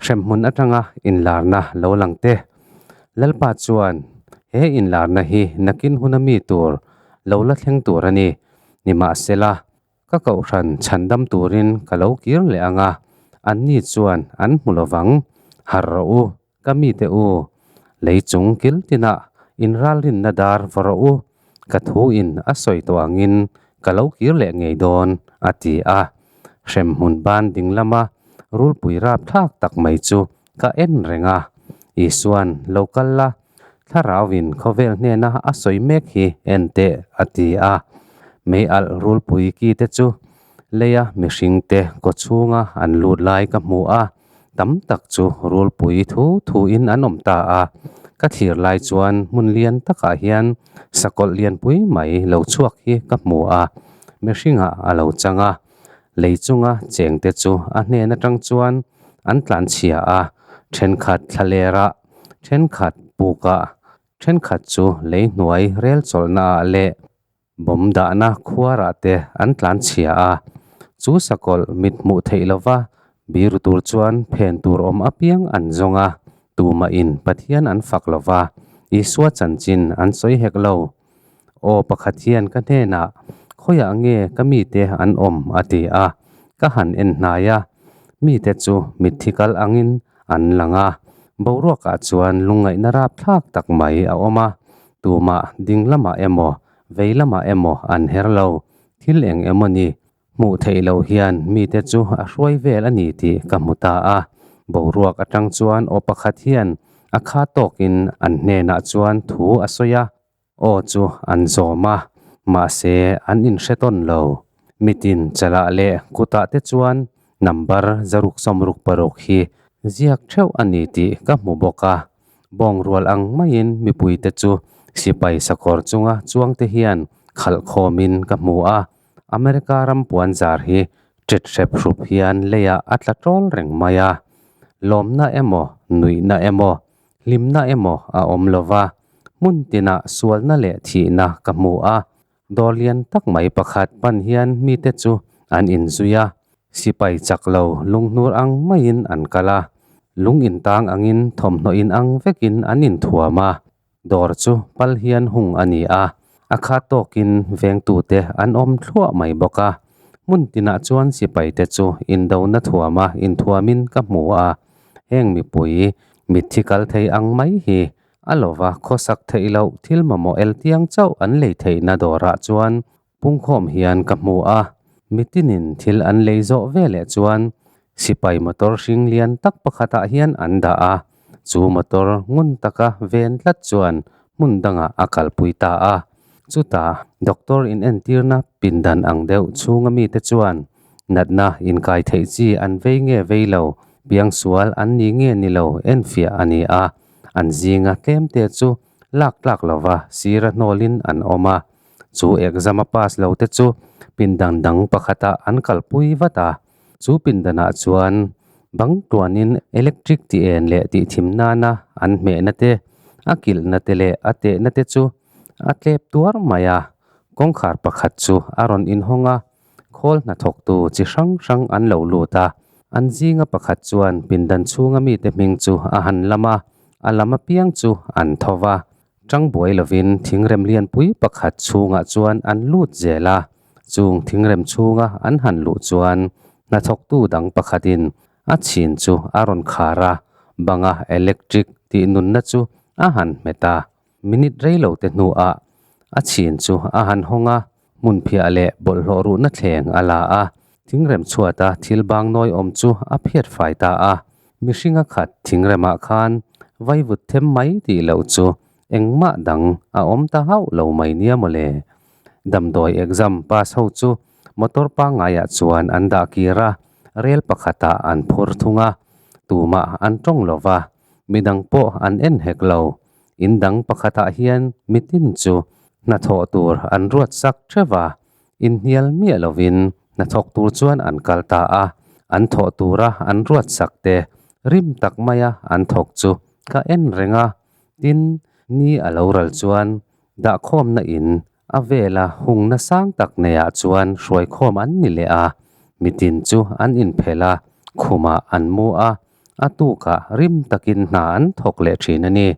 Hremhmun atanga inlarna lo lang te. Lalpa chuan, He inlarna hi nakin huna mi tur lo la thleng tur a ni. Nimahsela, ka kohhran chhandam turin ka lo kir leh ang a, anni chuan an hmu lovang. Harh rawh u, Ka mite u, lei chung kil tinah inralrinna dar va rawh u, ka thu in a sawi tawh angin ka lo kir leh ngei dawn, a ti a. Hremhmun ban ding lama rulpui rapthlak tak mai chu ka en reng a. Isuan, Lo kal la, Thlarauin khawvel hnena a sawi mek hi en teh, a ti a. Mei alh rulpui ki te chu leia mihringte kawchhunga an lut lai ka hmu a. Tam tak chu rulpui thu thu in an awm ta a, ka thlir lai chuan hmun lian takah hian sakawlh lianpui mai lo chhuak hi ka hmu a, mihringah a lo chang a, lei chunga chengte chu a hnen atang chuan an tlanchhia a, thenkhat thlalerah, thenkhat pukah, thenkhat chu lei hnuai rel chawlhnaah leh Bawm dahna khuarah te an tlan chhia a, chu sakawlh mit hmuh theih lova biru tur chuan phen tur awm apiang an zawng a, tumahin Pathian an fak lova, Isua chanchin an sawi hek lo. Aw pakhat hian ka hnenah, Khawiah nge ka mite an awm? a ti a, ka han en hnai a, mite chu mitthi kal angin an lang a, boruakah chuan lungngaihna rapthlak tak mai a awm a, Tumah ding lamah emaw, vei lamah emaw an her lo. Thil eng emaw ni? Hmuh theih loh hian mite chu a hruai vel a ni tih ka hmu ta a. Boruak atang chuan aw pakhat hian a kha tawkin an hnenah chuan thu a sawi a, aw chu an zawm a, mahse an inhre tawn lo. Mitin chalah leh kutah te chuan number zaruk sawmruk paruk hi ziak theuh a ni tih ka hmu bawk a. Bawng rual ang maiin mipuite chu sipai sakawr chunga chuangte hian khalh khawmin ka hmu a, America ram puan zar hi ṭet hrep hrup hian leiah a tla ṭawl reng mai a. Lawmna emaw, nuihna emaw, hlimna emaw a awm lo va, hmun tinah sualna leh thihna ka hmu a. Dawr lian tak mai pakhat pan hian mite chu an inzui a, sipai chak lo lunghnur ang maiin an kal a, lung intang angin thawmhnaw in ang vekin an inthuam a, dawr chu pal hian hung a ni a, a khat tawkin vengtute an awm thluah mai bawk a, hmun tinah chuan sipaite chu indona thuama inthuamin ka hmu a, heng mipui mitthi kal thei ang mai hi A lova khawsak theih loh thil mamawh el tiang chauh an lei theihna dawrah chuan pungkhawm hian ka hmu a, mitinin thil an lei zawh veleh chuan sipai motor hring lian tak pakhatah hian an dah a, chu motor ngun taka ven tlat chuan hmun dangah a kalpui ta a. Chutah doctor inentirna pindan ang deuh chhunga mite chuan natna inkai theih chi an vei nge vei lo, piangsual an ni nge ni lo enfiah a ni a. An zinga tlemte chu lak tlak lova sira hnawlin an awm a, chu exam a pass lo te chu pindan dang pakhatah an kalpui vat a, chu pindanah chuan bang tuanin electric ti en leh tih thim nana an hmehna te, a kilhna te leh a tehna te chu a tlep tuar mai a, kawngkhar pakhat chu a rawn inhawng a. Khawl hnathawktu chi hrang hrang an lo lut a, an zinga pakhat chuan pindan chhunga mite hming chu a han lam a, a lam apiang chu an tho va. Tang buai lovin thingrem lianpui pakhat chhungah chuan an lut zel a, chung thingrem chhunga an han luh chuan hnathawktu dang pakhatin a chhin chu a rawn khar a, banga electric tih nunna chu a han hmet a. Minute rei lo te hnuah a chhin chu a han hawng a, hmun phiah leh bawlhhlawh ruhna thleng a la a, thingrem chhuata thil bang nawi awm chu a phiat fai ta a. Mihringa khat thingremah khan vaivut them mai tih loh chu engmah dang a awm ta hauh lo mai nia mawle. Damdawi exam pass ho chu motor pangngaiah chuan an dah kir a, rel pakhatah an phur thung a, tumah an tawng lo va, midang pawh an en hek lo. In dang pakhatah hian mitin chu hnathawh tur an ruat sak theuh a, inhnial miah lovin hnathawk tur chuan an kal ta a, an thawh tura an ruat sak te rim tak maia an thawk chu ka en reng a, tin ni a lo ral chuan dahkhawmna in a vela hungna sang tak neiah chuan hruaikhawm an ni leh a, mitin chu an inphelh a, khumah an mu a. A tukah rim takin hna an thawk leh thin a ni.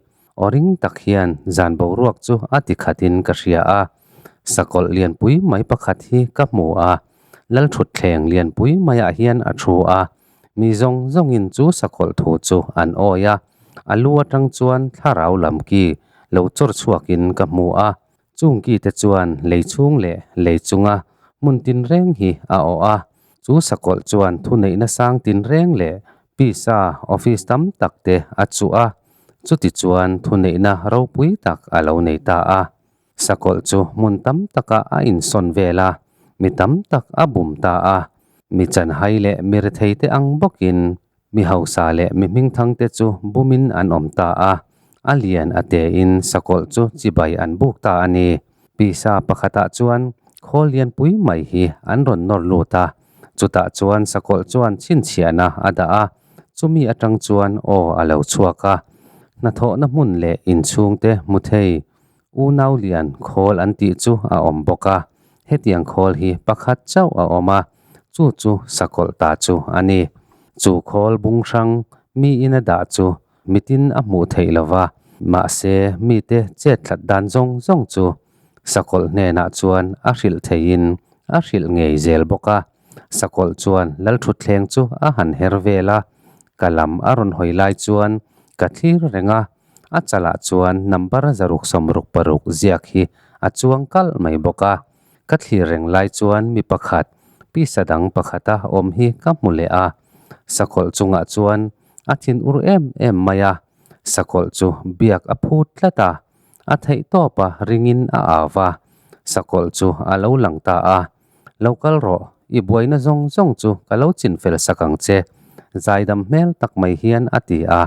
Aw ring tak hian zan boruak chu a ti khatin ka hria a. Sakawlh lianpui mai pakhat hi ka hmu a, Lalthutthleng lianpui maiah hian a thu a. Mi zawng zawngin chu sakawlh thu chu an awi a, a lu atang chuan thlarau lam ki lo chawr chhuakin ka hmu a. Chung ki te chuan lei chhung leh lei chunga hmun tinreng hi a awh a. Chu sakawlh chuan thuneihna sang tinreng leh pisa office tam tak te a chuh a, chuti chuan thuneihna ropui tak a lo nei ta a. Sakawlh chu hmun tam takah a insawn vel a, mi tam tak a bum ta a. Mi chanhai leh mi retheite ang bawkin mi hausa leh mi hmingthangte chu bumin an awm ta a. A lian a tein sakawlh chu chibai an buk ta a ni. Pisa pakhatah chuan khawl lianpui mai hi an rawn nawr lut a, chutah chuan sakawlh chuan chhinchhiahna a dah a, chumi atang chuan aw a lo chhuak a. Hnathawhna hmun leh inchhungte hmu thei Unau lian khawl an tih chu a awm bawk a, hetiang khawl hi pakhat chauh a awm a, chu chu sakawlh ta chu a ni. Chu khawl bung hrang mi in a dah chu mitin a hmuh theih lo va, mahse mite chet thlat dan zawng zawng chu sakawlh hnenah chuan a hrilh theihin a hrilh ngei zel bawk a. Sakawlh chuan Lalthutthleng chu a han her vel a, ka lam a rawn hawi lai chuan ka thlir reng a. A chalah chuan number 666 ziak hi a chuang kalh mai bawk a. Ka thlir reng lai chuan mi pakhat, pisa dang pakhata awm hi ka hmu leh a. Sakawlh chungah chuan a thin ur em em mai a. Sakawlh chu biak a phut tlat a, a theih tawp a ringin a au va. Sakawlh chu a lo lang ta a. Lo kal rawh, i buaina zawng zawng chu ka lo chinfel sak ang che, zaidam hmel tak mai hian a ti a.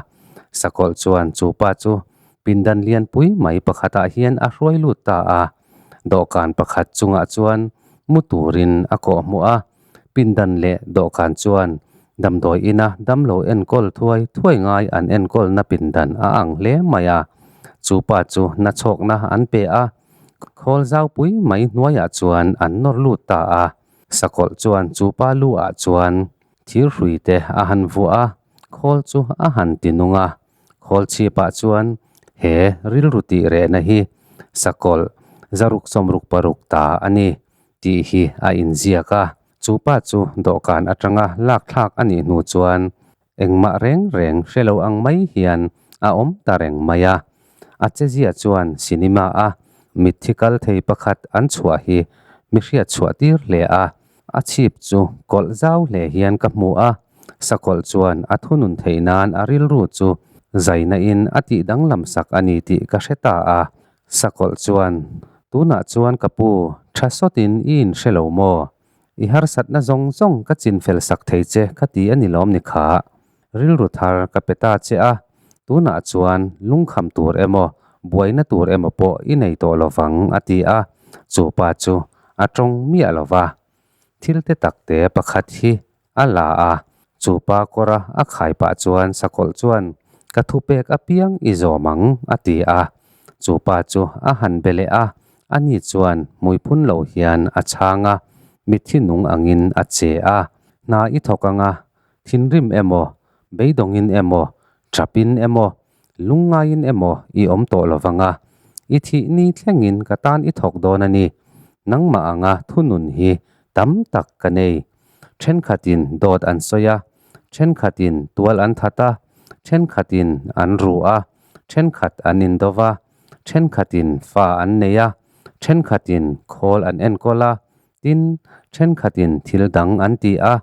Sakawlh chuan chu pa chu pindan lianpui mai pakhatah hian a hruai lut ta a. Dawhkan pakhat chungah chuan mu turin a kawhhmuh a. Pindan leh dawhkan chuan damdawi ina damlo enkawl thuai thuai ngai an enkawlna pindan a ang hle mai a. Chu pa chu nachhawkna an pe a. Khawl zaupui mai hnuaiah chuan an nawr lut ta a, sakawlh chuan chu pa lu ah chuan thir hrui te a han vuah a, khawl chu a han ti nung a. Khawl chhip ah chuan he rilru tih rehna hi sakawlh 666 ta a ni tih hi a inziak a. Chu pa chu dawhkan atanga lak thlak a nih hnu chuan Engmah reng reng hre lo ang mai hian a awm ta reng mai a. A chezia chuan cinema a mitthi kal thei pakhat an chhuah hi mi hriat chhuah tir hle a. A chhip chu kawlh zau hle hian ka hmu a, sakawlh chuan a thunun theih nan a rilru chu zaina in a tih danglam sak a ni tih ka hre ta a. Sakawlh chuan, Tunah chuan ka pu, tha sawtin i inhre lo maw? I harsatna zawng zawng ka chinfel sak thei che ka ti a ni lawm ni kha. Rilru thar ka pe ta che a, tunah chuan lungkham tur emaw, buaina tur emaw pawh i nei tawh lo vang a ti a, chu pa chu a tawng miah lo va. Thil te tak te pakhat hi a la a, chu pa kawra a khai pah chuan sakawlh chuan ka thupek apiang i zawm ang a ti a, chu pa chu a han be leh a, Ani chuan hmuiphun lo hian a chhang a, mitthi nung angin a che a. Hna i thawk anga, thinrim emaw, beidawngin emaw, thapin emaw, lungngaiin emaw i awm tawh lo vang a. I thih ni thlengin ka tan i thawk dawn a ni. Nangmah anga thunun hi tam tak ka nei. Thenkhatin dawt an sawi a, thenkhatin tual an that a, thenkhatin an ru a, thenkhat an indo va. Thenkhatin fa an nei a, thenkhatin khawl an enkawl a, tin, thenkhatin thil dang an ti a.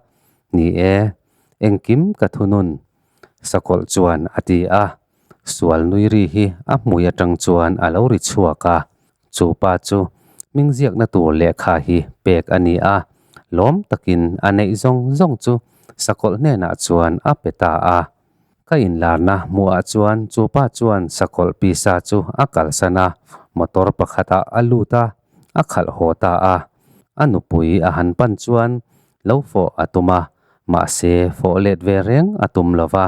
Ni e, engkim ka thunun, sakawlh chuan a ti a. Sual nui ri hi a hmui atang chuan a lo ri chhuak a. Chu pa chu hming ziakna tur lehkha hi pek a ni a, lawm takin a neih zawng zawng chu sakawlh hnenah chuan a pe ta a. Ka inlarna hmuhah chuan chu pa chuan sakawlh pisa chu a kalsan a, motor pakhatah a lut a, a khalh haw ta a. A nupui a han pan chuan lo fawh a tum a, mahse fawh let ve reng a tum lo va,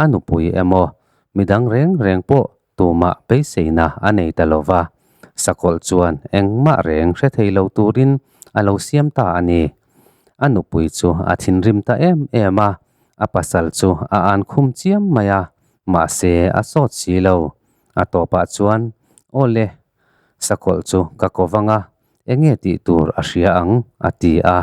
a nupui emaw midang reng reng pawh tumah beiseina a nei ta lo va, sakawlh chuan engmah reng hre thei lo turin a lo siam ta a ni. A nupui chu a thinrim ta em em a. A pasal chu a an khum chiam mai a, mahse a sawt si lo. A tawpah chuan, Aw le, sakawlh chu ka ko vang a, enge tih tur a hria ang, a ti a.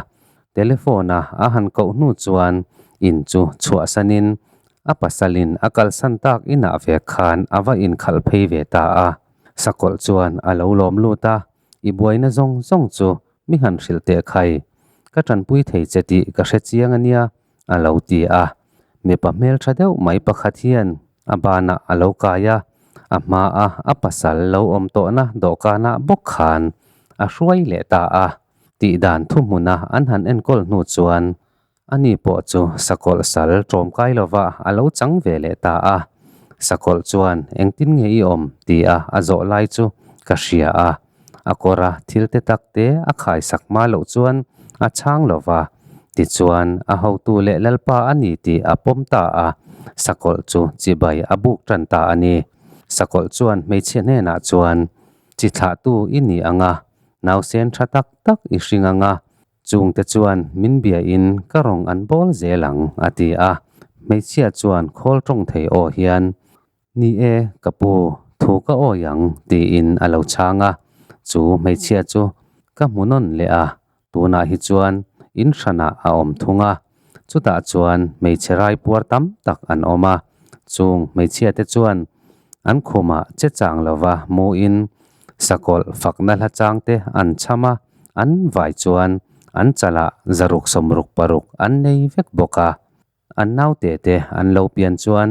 Telephone-a a han koh hnu chuan in chu chhuahsanin a pasalin a kalsan tak inah ve khan a va inkhalh phei ve ta a. Sakawlh chuan a lo lawm lut a, I buaina zawng zawng chu mi han hrilh teh khai, ka tanpui thei che tih ka hre chiang a nia, a lo ti a. Mipa hmeltha deuh mai pakhat hian a banah a lo kai a, a hmaa a pasal lo awm tawhna dawhkanah bawk khan a hruai leh ta a. Tihdan thuhmuna an han enkawl hnu chuan ani pawh chu sakawlh sal ṭawmkai lova a lo chang ve leh ta a. Sakawlh chuan engtin nge i awm tia a zawh lai chu ka hria a. A kawra thil te tak te a khaisak hma loh chuan a chhang lo va. Tichuan, a hotu leh Lalpa a ni tih a pawm ta a, sakawlh chu chibai a buk tan ta a ni. Sakawlh chuan hmeichhia hnenah chuan, Chi thlahtu i ni ang a, nausen tha tak tak i hring ang a, chungte chuan min biain ka rawng an bawl zel ang, a ti a. Hmeichhia chuan khawl tawng thei aw hian, Ni e, ka pu, thu ka awi ang, tiin a lo chhang a. Chu hmeichhia chu ka hmu nawn leh a, tunah hi chuan in hranah a awm thung a. Chutah chuan hmeichhe raipuar tam tak an awm a, chung hmeichhiate chuan an khumah che chang lova muin sakawlh fakna hla changte an chham a, an vai chuan an chalah zaruk sawmruk paruk an nei vek bawk a. An naute te an lo pian chuan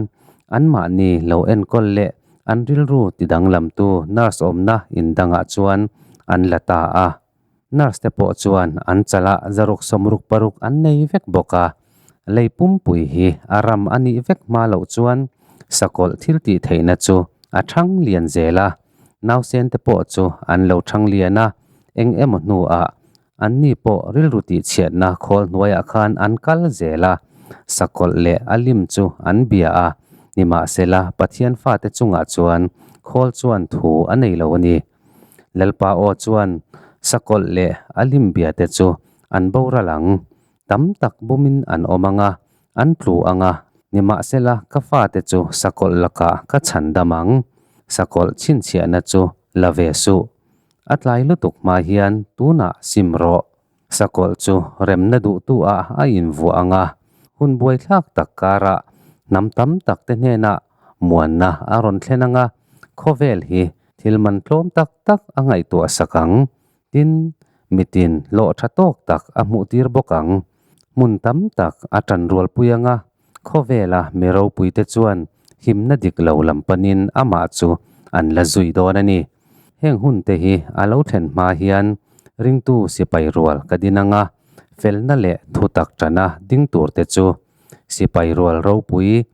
anmahni lo enkawl leh an rilru ti danglamtu nurse awmna indangah chuan an la ta a. Nurse te pawh chuan an chalah zaruk sawmruk paruk an nei vek bawk a. Lei pumpui hi a ram a nih vek hma loh chuan sakawlh thil tih theihna chu a thang lian zel a. Nausen te pawh chu an lo thang lian a, eng emaw hnuah Anni pawh rilru tihchhiatna khawl hnuaiah khan an kal zel a, sakawlh leh a lim chu an bia a, nimahsela Pathian fate chungah chuan khawl chuan thu a nei lo a ni. Lalpa aw chuan sakawlh leh a lim biate chu an boral ang, tam tak bumin an awm ang a, an tlu ang a, nimahsela ka fate chu sakawlh lakah ka chhandam ang, sakawlh chhinchhiahna chu la ve suh. A tlai lutuk hma hian tunah sim rawh. Sakawlh chu remna duhtu ah a invuah ang a, hun buaithlak tak karah hnam tam tak te hnenah muanna a rawn thlen ang a, khawvel hi thil man tlawm tak tak a ngaihtuah sak ang. Tin, mitin hlawh tha tawk tak a hmuhtir bawk ang. Hmun tam tak a tanrualpui ang a, khawvela mi ropuite chuan himna dik lo lam panin amah chu an la zui dawn a ni. Heng hunte hi a lo thlen hma hian ringtu sipai rual ka din ang a, felna leh thutak tana ding turte chu sipai rual ropui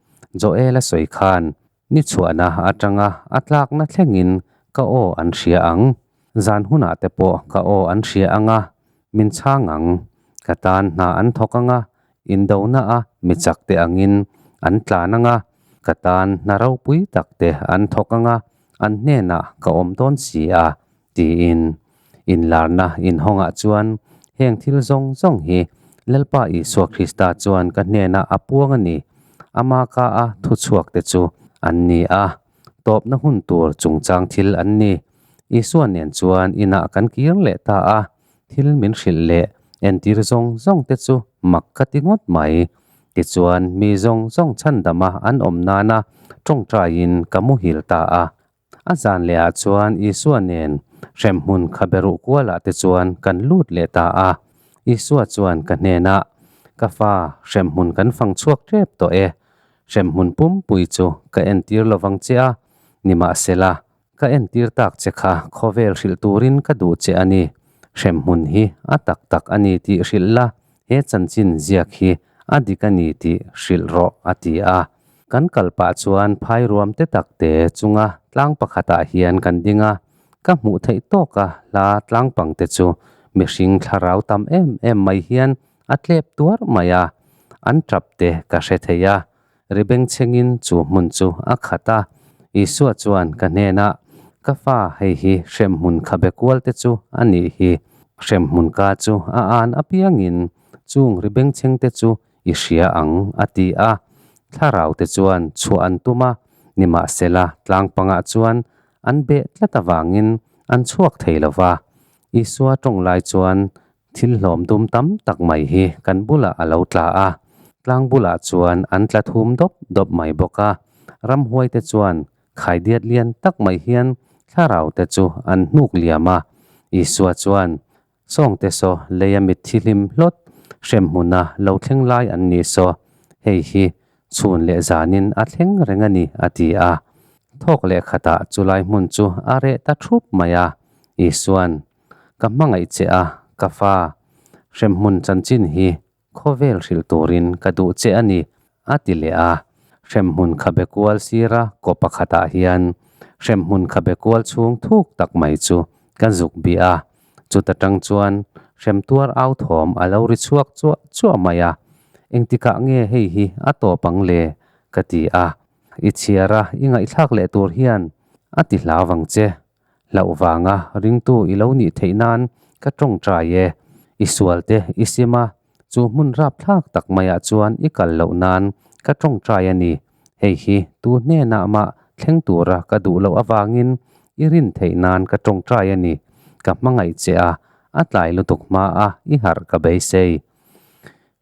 Joel-a sawi khan Ni chhuahna atanga a tlakna thlengin ka aw an hria ang. Zan hunah te pawh ka aw an hria ang a, min chhang ang. Ka tan hna an thawk ang a, indona a mi chak te angin an tlan ang a, ka tan hna ropui tak te an thawk ang a, an hnenah ka awm dawn si a, tiin inlarna inhawngah chuan heng thil zawng zawng hi Lalpa Isua Krista chuan ka hnenah a puang a ni. Ama ka a thuchhuak te chu an ni a, tawpna hun tur chungchang thil an ni. Isua nen chuan inah kan kir leh ta a, thil min hrilh leh entir zawng zawng te chu mak ka ti ngawt mai. Tichuan mi zawng zawng chhandama an awm nana tawngtaiin ka muhil ta a. A zan lehah chuan Isua nen hremhmun khaberuh kualah te chuan kan lut leh ta a. Isua chuan ka hnenah, Ka fa, hremhmun kan fang chhuak tep tawh e. Hremhmun pumpui chu ka entir lovang che a, nimahsela, ka entir tak che kha khawvel hrilh turin ka duh che a ni. Hremhmun hi a tak tak a ni tih hrilh la, he chanchin ziak hi a dik a ni tih hrilh rawh, a ti a. Kan kal pah chuan phai ruam te tak te chunga tlang pakhatah hian kan ding a, ka hmuh theih tawka hla tlang pang te chu mihring thlarau tam em em mai hian a tlep tuar mai a, an tap te ka hre thei a, ri bengchhengin chu hmun chu a khat a. Isua chuan ka hnenah, Ka fa, hei hi hremhmun khabe kual te chu a nih hi, hremhmun ka chu a an apiangin chung ri bengchheng te chu. i hria ang, a ti a. Thlarau te chuan chhuah an tum a, nimahsela tlang pangah chuan an beh tlat avangin an chhuak thei lo va. Isua tawng lai chuan thil hlawm dum tam tak mai hi kan bulah a lo tla a, tlang bulah chuan an tla thum dawp dawp mai bawk a. Ramhuai te chuan Khaidiat lian tak mai hian thlarau te chu an hnuk liam a, Isua chuan, Sawngte saw leia mitthi hlim hlawt hremhmuna lo thleng lai an ni saw, hei hi chhun leh zanin a thleng reng a ni, a ti a. Thawk leh khatah chulai hmun chu a reh ta thup mai a, Isuan, Ka hmangaih che a, ka fa, hremhmun chanchin hi Khawvel hrilh turin ka duh che a ni, a ti leh a. Hremhmun khabe kual sira kaw pakhatah hian hremhmun khabe kual chhung thuk tak mai chu ka zuk bih a. Chuta tang chuan hrem tuar au thawm a lo ri chhuak chuah chuah mai a. Engtikah nge hei hi a tawp ang le? ka ti a. I chhiar a, i ngaihthlak leh tur hian a ti hlau vang che. Hlauh vanga ringtu i lo nih theih nan ka tawngtai e. I sualte i sim a, chu hmun rapthlak tak maiah chuan i kal loh nan ka tawngtai a ni. Hei hi tu hnenah mah thleng tura ka duh loh avangin i rin theih nan ka tawngtai a ni. Ka hmangaih che a, a tlai lutuk hma a i harh ka beisei.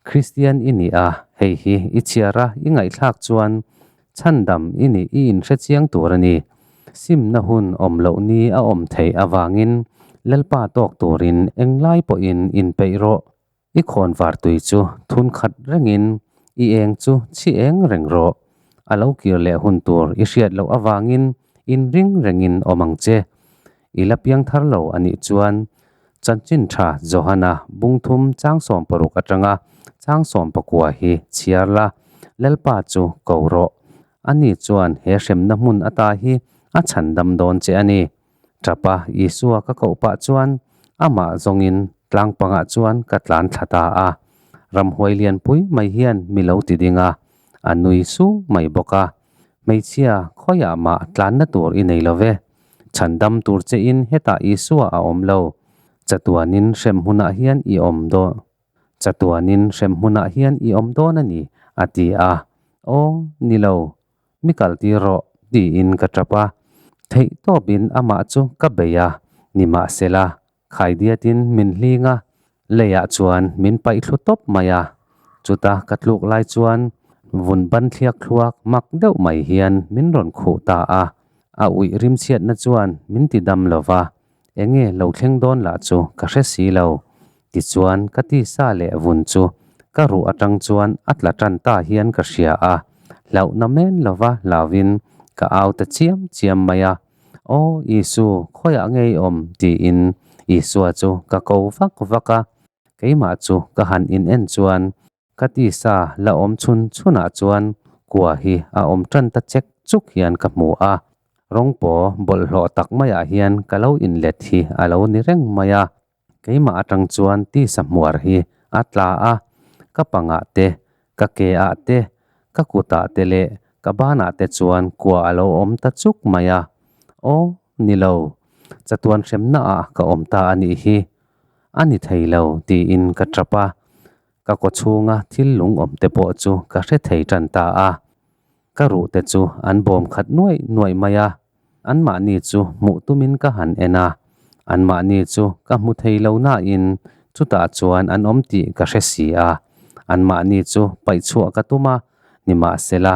Kristian i ni a, hei hi i chhiar a i ngaihthlak chuan chhandam i nih i inhre chiang tur a ni. Simna hun awm loh ni a awm theih avangin Lalpa tawk turin englai pawhin inpeih rawh. I khawnvar tui chu thun khat rengin i eng chu chhi eng reng rawh. A lo kir leh hun tur i hriat loh avangin inring rengin awm ang che. I la piang thar lo a nih chuan Chanchin tha Johana bungthum chang 16 atanga chang 19 hi chhiar la, Lalpa chu ko rawh. Ani chuan he hremna hmun ata hi a chhandam dawn che a ni. Tapa Isua ka koh pah chuan amah zawngin tlang pangah chuan ka tlan thla ta a. Ramhuai lianpui mai hian mi lo ti ding a, a nui su mai bawk a. Hmeichhia khawiah mah tlanna tur i nei lo ve. Chhandam tur che in hetah Isua a awm lo. Chatuanin hrem hmunah hian i awm dawn Chatuanin hrem hmunah hian i awm dawn a ni, a ti a. Aw, ni lo. Mi kal tir rawh, tiin ka tap a. Theih tawpin amah chu ka bei a, nimahsela, Khaidiatin min hling a, leiah chuan min paih thlu tawp mai a. Chuta ka tluk lai chuan vun ban thliak thluak mak deuh mai hian min rawn khuh ta a. A uih rimchhiatna chuan min ti dam lo va, enge lo thleng dawn lah chu ka hre si lo. Tichuan ka tisa leh vun chu ka ruh atang chuan a tla tan ta hian ka hria a, hlauhna men lova hlauvin ka au ta chiam chiam mai a. Aw Isu, khawiah nge i awm? tiin Isua chu ka ko vak vak a. Keimah chu ka han in en chuan ka tisa la awm chhun chhunah chuan kua hi a awm tan ta chek chuk hian ka hmu a. Rawngpaw bawlhhlawh tak maiah hian ka lo inlet hi a lo ni reng mai a. Keimah atang chuan tisa hmuar hi a tla a, ka pangah te, ka ke ah te, ka kutah te leh ka banah te chuan kua a lo awm ta chuk mai a. Aw, ni lo, chatuan hremna ah ka awm ta a nih hi. A ni thei lo, tiin ka tap a. Ka kaw chhunga thil lung awm te pawh chu ka hre thei tan ta a. Ka ruh te chu an bawm khat nuaih nuaih mai a, anmahni chu hmuh tumin ka han en a, anmahni chu ka hmu thei lo nain chutah chuan an awm tih ka hre si a, anmahni chu paih chhuah ka tum a, nimahsela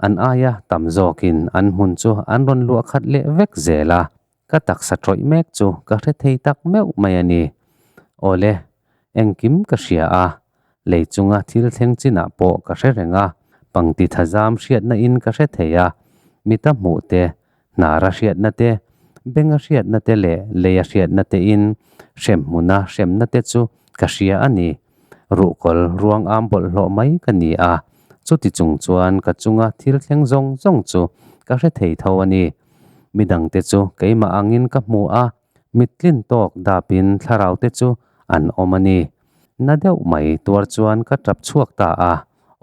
an aia tam zawkin an hmun chu an rawn luah khat leh vek zel a, ka taksa tawih mek chu ka hre thei tak meuh mai a ni. Awle, engkim ka hria a, lei chunga thil thleng chinah pawh ka hre reng a, pangti thazam hriatna in ka hre thei a, mita hmuh te, hnara hriatna te, benga hriatna te leh leia hriatna te in hremhmuna hremna te chu ka hria a ni. Ruhkawl ruang am bawlhhlawh mai ka ni a, chuti chung chuan ka chunga thil thleng zawng zawng chu ka hre thei tho a ni. Midangte chu keimah angin ka hmu a, mittlin tawk dapin thlarau te chu an awm a ni. Na deuh mai tuar chuan ka tap chhuak ta a,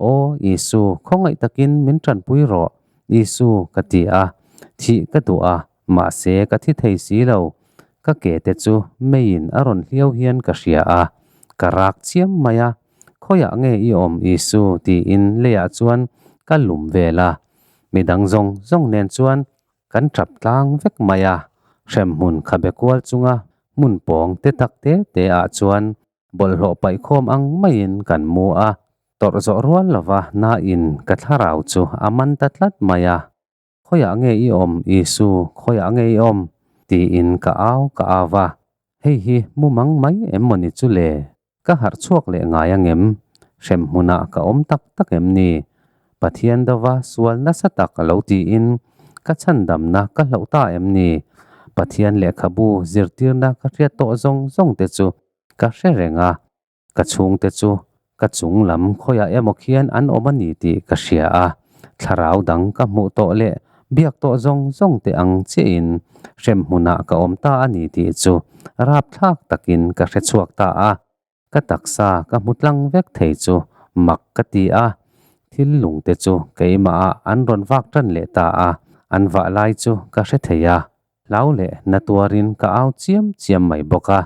Aw Isu, khawngaih takin min tanpui rawh, Isu, ka ti a. Thih ka duh a, mahse ka thi thei si lo. Ka ke te chu meiin a rawn hliau hian ka hria a, ka rak chiam mai a. Khawiah nge i awm Isu? tiin leiah chuan ka lum vel a. Midang zawng zawng nen chuan kan tap tlang vek mai a. Hremhmun khabe kual chunga hmun pawng te tak te te ah chuan bawlhhlawh paihkhawm ang maiin kan mu a. Tawrh zawh rual lova na in ka thlarau chu a man ta tlat mai a. Khawiah nge i awm Isu, khawiah nge i awm? tiin ka au ka au va. Hei hi mumang mai em maw ni chu le? Ka harh chhuak leh ngai angem? Hremhmunah ka awm tak tak em ni? Pathian dova sual nasa tak a lo tiin ka chhandamna ka hloh ta em ni? Pathian lehkhabu zirtirna ka hriat tawh zawng zawng te chu ka hre reng a. Ka chhungte chu ka chung lam khawiah emaw khian an awm a ni tih ka hria a, thlarau dang ka hmuh tawh leh biak tawh zawng zawng te ang chiahin hremhmunah ka awm ta a ni tih chu rapthlak takin ka hre chhuak ta a. Ka taksa ka hmu tlang vek thei chu mak ka ti a, thil lungte chu keimahah an rawn vak tan leh ta a, an vah lai chu ka hre thei a. Hlau leh na tuarin ka au chiam chiam mai bawk a.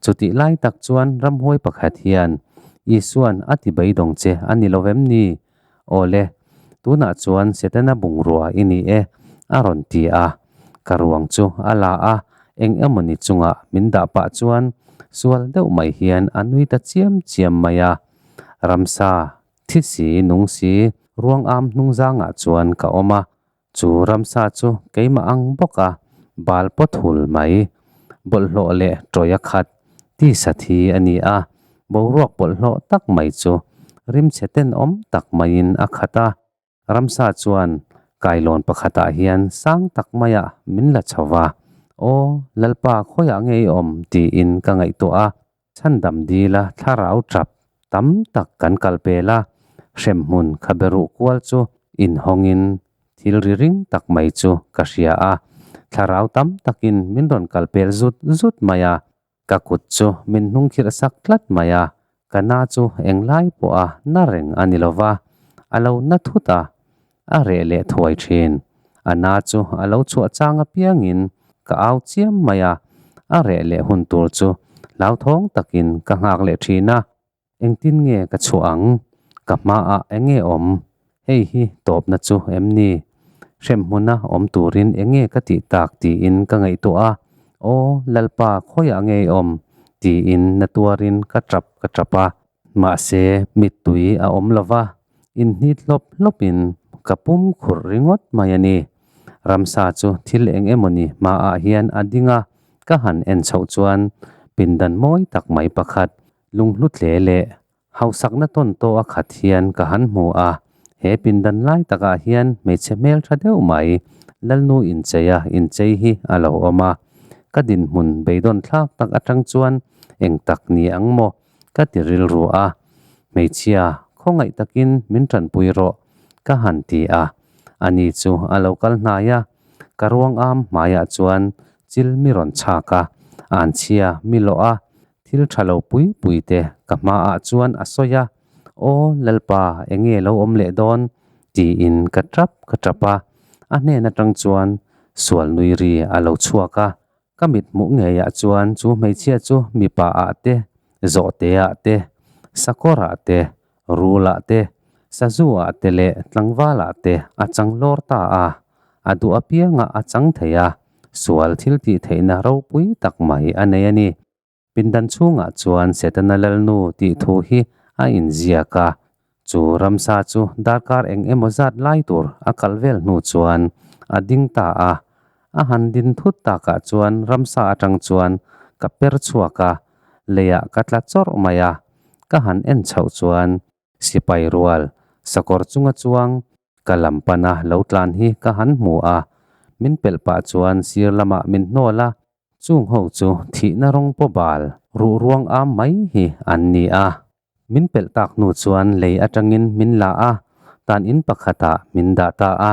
Chutih lai tak chuan ramhuai pakhat hian, Isuan a ti beidawng che a ni lo vem ni? Aw le, tunah chuan Setana bungrua i ni e, a rawn ti a. Ka ruang chu a la a, eng emawni chungah min dah pah chuan sual deuh mai hian a nui ta chiam chiam mai a. Ramsa, thi si, nung si, ruang am hnungzangah chuan ka awm a. Chu ramsa chu keimah ang bawk a, bal pawt hul mai. Bawlhhlawh leh tawia khat tisa thi a ni a, boruak bawlhhlawh tak mai chu rimchhe tenawm tak maiin a khat a. Ramsa chuan kailawn pakhatah hian sang tak maiah min la chho va, Aw, Lalpa khawiah nge i awm? tiin ka ngaihtuah a. Chhandam dila thlarau tap tam tak kan kal pel a, hremhmun khabe ruh kual chu inhawngin thil ri ring tak mai chu ka hria a, thlarau tam takin min rawn kal pel zut zut mai a, ka kut chu min hnungkhirh sak tlat mai a, ka na chu englai pawha na reng a ni lova, a lo na thut a, a reh leh thuai thin. A na chu a lo chhuah chang apiangin ka au chiam mai a, a reh leh hun tur chu hlauthawng takin ka nghak leh thin a. Engtin nge ka chhuah ang? Ka hmaah eng nge awm? Hei hi tawpna chu em ni? Hremhmuna awm turin eng nge ka tih tak tiin ka ngaihtuah a, Aw Lalpa khawiah nge i awm? tiin na tuarin ka tap ka tap a. Mahse, mittui a awm lo va, inhnit hlawp hlawpin ka pum khurh ringawt mai a ni. Ramsa chu thil eng emawni hmaah hian a ding a, ka han en chhoh chuan pindan mawi tak mai pakhat, lunghlu tle leh hausakna tawn tawh a khat hian ka han hmu a. He pindan lai takah hian hmeichhe hmeltha deuh mai Lalnu incheia inchei hi a lo awm a. Ka dinhmun beidawn thlak tak atang chuan eng tak ni ang maw? Ka ti rilru a, Hmeichhia, khawngaih takin min tanpui rawh, ka han ti a. Ani chu a lo kal hnai a, ka ruang am hmaiah chuan chil mi rawn chhak a, anchhia mi lawh a, thil tha lo pui pui te ka hmaah chuan a sawi a, Aw Lalpa, enge lo awm leh dawn? tiin ka tap ka tap a, a hnen atang chuan sual nui ri a lo chhuak a. Ka mit hmuh ngeiah chuan chu hmeichhia chu mipa ah te, zawhte ah te, sakawr ah te, rul ah te, sazu ah te leh tlangval ah te a chang lawr ta a, a duh apiangah a chang thei a, sual thil tih theihna ropui tak mai a nei a ni. Pindan chhungah chuan Setana Lalnu tih thu hi a inziak a, chu ramsa chu darkar eng emaw zat lai tur a kal vel hnu chuan a ding ta a. A han din thut takah chuan ramsa atang chuan ka per chhuak a, leiah ka tla chawrh mai a. Ka han en chhoh chuan sipai rual sakawr chunga chuang Ka lam pana lo tlan hi ka han hmu a, min pelh pah chuan sir lamah min hnawl a, chung ho chu thihna rawng paw bal ruh ruang am mai hi an ni a. Min pelh tak hnu chuan lei atangin min la a, tan in pakhatah min dah ta a,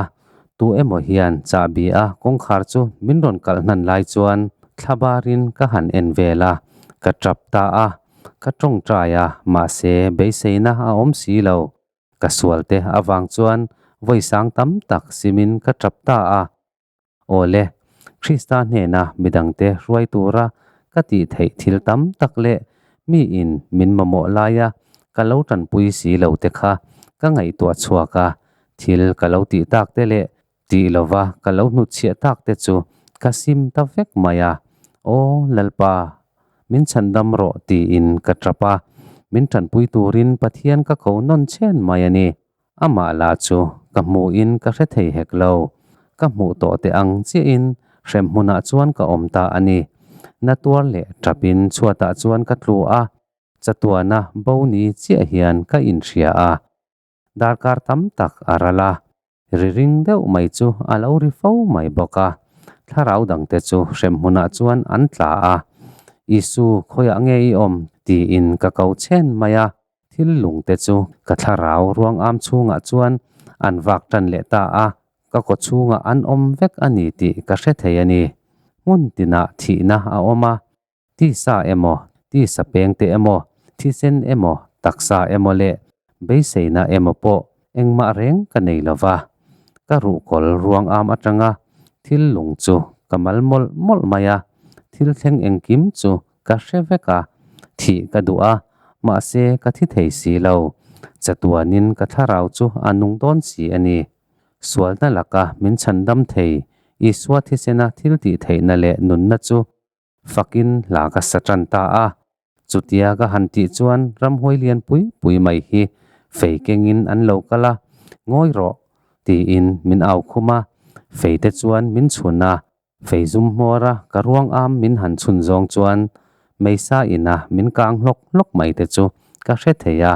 tu emaw hian chahbi a kawngkhar chu min rawn kalh hnan lai chuan thla barin ka han en vel a, ka tap ta a, ka tawngtai a, mahse beiseina a awm si lo. Ka sualte avang chuan vawisang tam tak simin ka tap ta a. Awle, Krista hnena midangte hruai tura ka tih theih thil tam tak leh miin min mamawh laia ka lo tanpui si lo te kha ka ngaihtuah chhuak a, thil ka lo tih tak te leh tih lova ka lo hnutchhiah tak te chu ka sim ta vek mai a. Aw Lalpa, min chhandam rawh tiin ka tap a, min tanpui turin Pathian ka ko nawn chen mai a ni. Amah lah chu ka hmuhin ka hre thei hek lo. Ka hmuh tawh teh ang chiahin hremhmunah chuan ka awm ta a ni. Na tuar leh tapin chhuatah chuan ka tlu a, chatuana bo ni chiah hian ka inhria a. Darkar tam tak a ral a, ri ring deuh mai chu a lo ri fo mai bawk a. Thlarau dangte chu hremhmunah chuan an tla a, Isu, khawiah nge i awm? tiin ka ko chen mai a. Thil lungte chu ka thlarau ruang am chhungah chuan an vak tan leh ta a, ka kaw chhungah an awm vek a ni tih ka hre thei a ni. Hmun tinah thihna a awm a, tisa emaw, tisa pengte emaw, thisen emaw, taksa emaw leh beiseina emaw pawh engmah reng ka nei lo va. Ka ruhkawl ruang am atanga thil lung chu ka mal mawlh mawlh mai a, thil thleng engkim chu ka hre vek a, thih ka duh a, mahse ka thi thei si lo. Chatuanin ka thlarau chu a nung dawn si a ni. Sualna laka min chhandam thei Isua thisena thil tih theihna leh nunna chu fakin hla ka sa tan ta a. Chutia ka han tih chuan ramhuai lian pui pui mai hi fei kengin an lo kal a, Ngawi rawh! tiin min au khum a, fei te chuan min chhun a. Fei zum hmawr a ka ruang am min han chhun zawng chuan meisa ina min kang hlawk hlawk mai te chu ka hre thei a,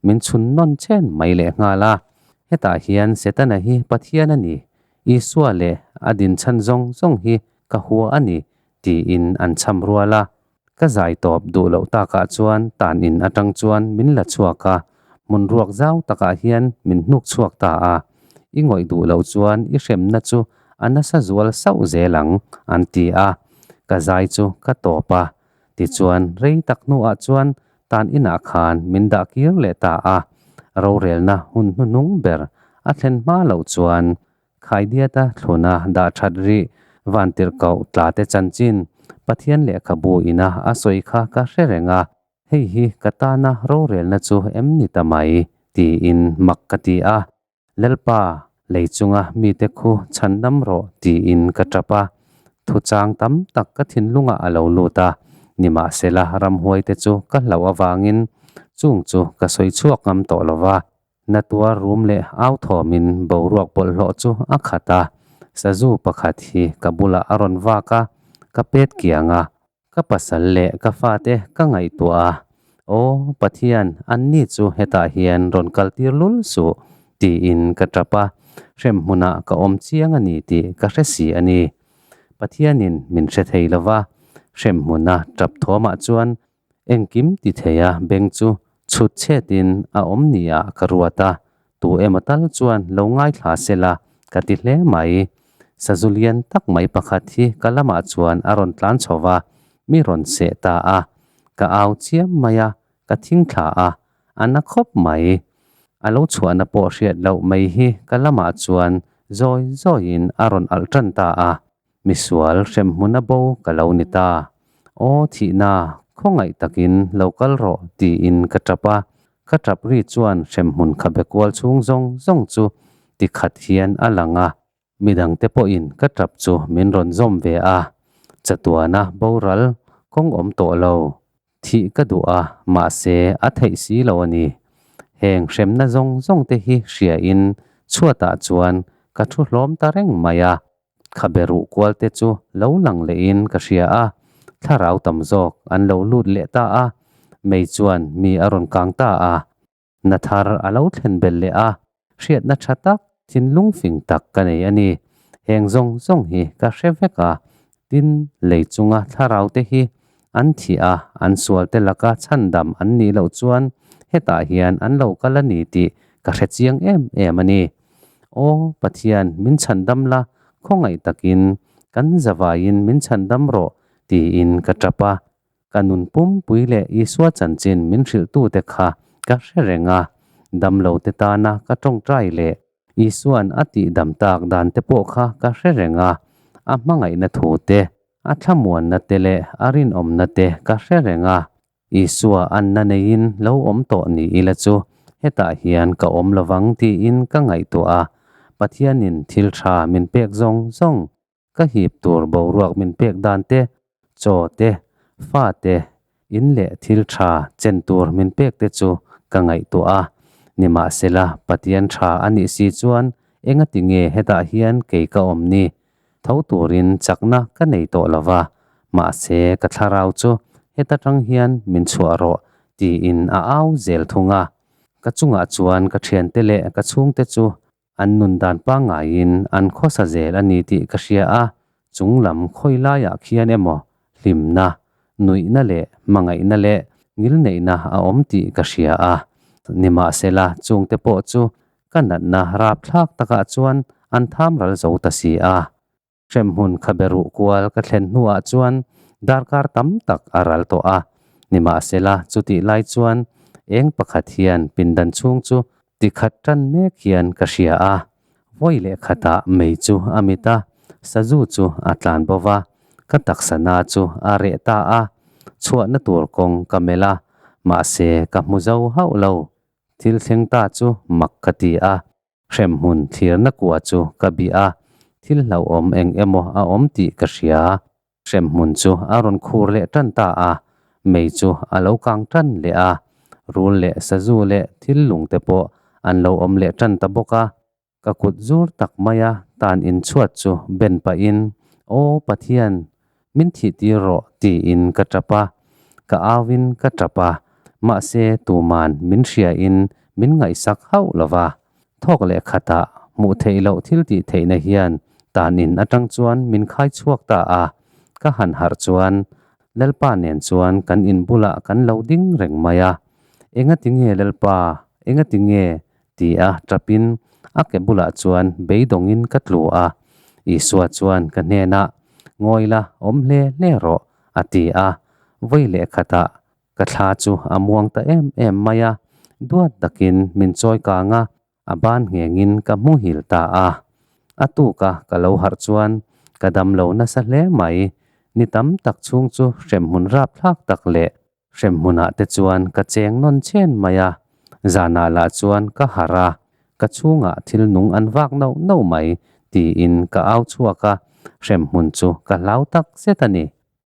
min chhun nawn chen mai lehnghal a. Hetah hian Setana hi Pathian a ni, Isua leh a dinchhan zawng zawng hi ka hua a ni tiin an chham rual a. Ka zai tawp duh loh takah chuan tan in atang chuan min la chhuak a, hmun ruak zau takah hian min hnuk chhuak ta a. I ngawih duh loh chuan i hremna chu a nasa zual sauh zel ang, an ti a. Ka zai chu ka tawp a. Tichuan rei tak hnuah chuan tan inah khan min dah kir leh ta a. Rorelna hun hnuhnung ber a thlen hma loh chuan Khaidiata thluna dah that rih Vantirhkoh tlate chanchin Pathian lehkhabu ina a sawi kha ka hre reng a, hei hi ka tana rorelna chu em ni ta mai? tiin mak ka ti a. Lalpa, lei chunga mite khu chhandam rawh tiin ka tap a. Thuchang tam tak ka thinlungah a lo lut a, nimahsela ramhuaite chu ka hlauh avangin chung chu ka sawi chhuak ngam tawh lo va. Na tuar rum leh au thawmin boruak bawlhhlawh chu a khat a, sazu pakhat hi ka bulah a rawn vak a, ka pet kiang a, ka pasal leh ka fate ka ngaihtuah a, Aw Pathian, anni chu hetah hian rawn kaltir lul suh, tiin ka tap a, hremhmunah ka awm chiang a ni tih ka hre si a ni. Pathianin min hre thei lo va, hremhmuna tap thawmah chuan Engkim ti thei a beng chu chhut chhetin a awm ni ah ka ruat a, tu emaw tal chuan lo ngaithla se la ka ti hle mai. Sazu lian tak mai pakhat hi ka lamah chuan a rawn tlan chho va, mi rawn seh ta a. Ka au chiam mai a, ka thing thla a, a na khawp mai. A lo chhuahna pawh hriat loh mai hi ka lamah chuan zawi zawiin a rawn alh tan ta a. Misual hremhmun a bo ka lo ni ta. Aw thihna, khawngaih takin lo kal rawh tiin ka tap a. Ka tap ri chuan hremhmun khabe kual chhung zawng zawng chu ti khat hian a lang a. Midangte pawhin ka tap chu min rawn zawm ve a. Chatuana boral kawng awm tawh lo. Thih ka duh a, mahse a theih si lo a ni. Heng hremna zawng zawng te hi hriain chhuatah chuan ka thu hlawm ta reng mai a. Khabe ruh kual te chu lo lang lehin ka hria a, thlarau tam zawk an lo lut leh ta a, mei chuan mi a rawn kang ta a. Na thar a lo thlen belh leh a, hriatna tha tak, thinlung fing tak ka nei a ni. Heng zawng zawng hi ka hre vek a, tin lei chunga thlarau te hi an thih a, an sual te laka chhandam an nih loh chuan hetah hian an lo kal a ni tih ka hre chiang em em a ni. Aw Pathian, min chhandam la, khawngaih takin kan zavaiin min chhandam rawh, tiin ka tap a. Ka nun pumpui leh Isua chanchin min hrilhtute kha ka hre reng a, damlote tana ka tawngtai leh Isua'n a tihdam tak dante pawh kha ka hre reng a, a hmangaihna thute, a thlamuanna te leh a rinawmna te ka hre reng a. Isua anna neiin lo awm tawh ni ila chu hetah hian ka awm lovang tiin ka ngaihtuah a, Pathianin thil tha min pek zawng zawng ka hip tur boruak min pek dan te, chaw te, fa te, in leh thil tha chen tur min pek te chu ka ngaihtuah a. Nimahsela, Pathian tha a nih si chuan engati nge hetah hian kei ka awm ni? Tho turin chakna ka nei tawh lo va, mahse ka thlarau chu heta tang hian min chhuah rawh tiin a au zel thung a. Ka chungah chuan ka thiante leh ka chhungte chu an nun dan pangngaiin an khawsa zel a ni tih ka hria a, chung lam khawi laiah khian emaw hlimna, nuihna leh hmangaihna leh ngilneihna a awm tih ka hria a. Nimahsela chungte pawh chu Ka natna rapthlak takah chuan an tham ral zo ta si a. Hremhmun khabe ruh kual ka thlen hnuah chuan darkar tam tak a ral tawh a. Nimahsela chutih lai chuan eng pakhat hian pindan chhung chu tikhat tan mek hian ka hria a. Vawi leh khatah mei chu a mit a, sazu chu a tlan bo va, ka taksa na chu a reh ta a. Chhuahna tur kawng ka melh a, mahse ka hmu zo hauh lo. Thil thleng ta chu mak ka ti a, hremhmun thlirna kua chu ka bih a, thil hlauhawm eng emaw a awm tih ka hria. Hremhmun chu a rawn khur leh tan ta a, mei chu a lo kang tan leh a, rul leh sazu leh thil lung te pawh an lo awm leh tan ta bawk a. Ka kut zur tak maia tan inchhuat chu ben pahin, Aw Pathian, min thih tir rawh tiin ka tap a. Ka auin ka tap a, mahse tuman min hriain min ngaihsak hauh lo va. Thawk leh khatah hmuh theih loh thil tih theihna hian tan in atang chuan min khai chhuak ta a. Ka han harh chuan Lalpa nen chuan kan in bulah kan lo ding reng mai a. Engatinge Lalpa, engatinge Ti a ṭapin a ke bulah chuan beidawngin ka tlu a. Isua chuan ka hnenah, Ngawi la, awm hle hle rawh, a ti a. Vawi leh khatah ka thla chu a muang ta em em mai a, duat takin min chawi kang a, a ban nghengin ka hmuhil ta a. A tuka ka lo harh chuan ka dam lo nasa hle mai, ni tam tak chhung chu hremhmun rapthlak tak leh Hremhmunah te chuan ka cheng nawn chen mai a, zanah lah chuan ka harh a, ka chhungah thil nung an vak nauh nauh mai tiin ka au chhuak a, hremhmun chu ka hlau tak zet a ni.